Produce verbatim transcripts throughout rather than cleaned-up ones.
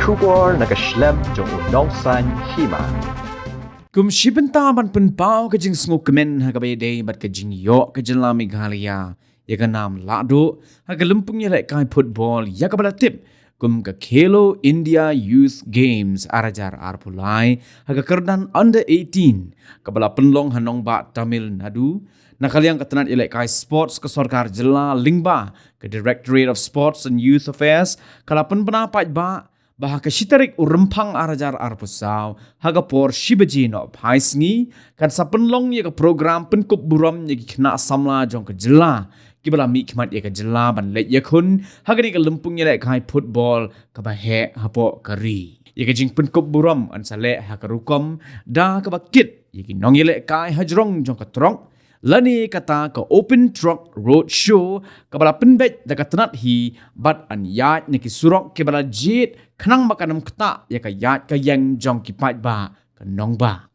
Khubor na ka shlem jong u nongsan hima. Kum shi bynta ban pynpaw ka jingsngewkmen ha kaba ïadei bad ka jingïoh ka jylla Meghalaya ïa ka nam lahduh ha ka lympung ïalehkai football ïa kaba la tip kum ka Khelo India Youth Games ar hajar arphew lai ha ka kyrdan under eighteen kaba la pynlong ha nongbah Tamil Nadu. Na ka liang ka tnat ïalehkai sports ka sorkar jylla lyngba ka Directorate of Sports and Youth Affairs ka la pynbna paidbah ba ha ka shi tarik u Rymphang ar hajar arphew saw ha ka por shi baje noh phai sngi kan sa pynlong ïa ka program pynkup burom ïa ki khynnah samla jong ka jylla kiba la mihkhmat ïa ka jylla ban leit ïakhun ha kane ka lympung ïalehkai football kaba heh hapoh ka ri. Ïa ka jingpynkup burom yn sa leh ha ka rukom da kaba kit ïa ki nongïalehkai hajrong jong ka trok lane kata ka Open Truck Road Show kaba la pynbeit da ka tnat hi bad yn ïaid na ki surok kiba la jied khnang ba kan ym ktah ïa ka ïaid ka ïeng jong ki paidbah ka nongbah.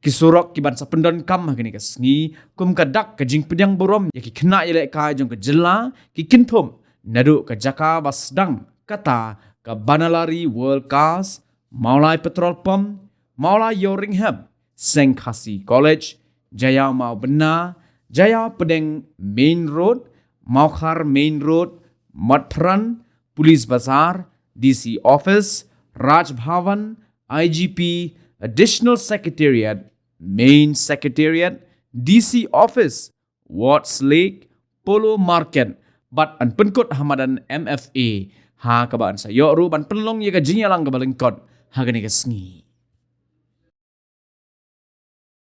Ki surok kiban sa pyndonkam ha kane ka sngi kum ka dak ka jingpdiang burom ïa ki khynnah ïalehkai jong ka jylla ki kynthup naduh ka jaka ba sdang kata ka Banalari World Cars, Mawlai Petrol Pump, Mawlai Ïewrynghep, Seng Khasi College, Jaiaw Mawbynna, Jaiaw Pdeng Main Road, Mawkhar Main Road, Motphran, Police Bazar, D C Office, Raj Bhavan, I G P, Additional Secretariat, Main Secretariat, D C Office, Wards Lake, Polo Market, bad yn pynkut ha madan M F A ha kaba yn sa ïoh ruh ban pynlong ïa ka jingïalang kaba lyngkot ha kane ka sngi.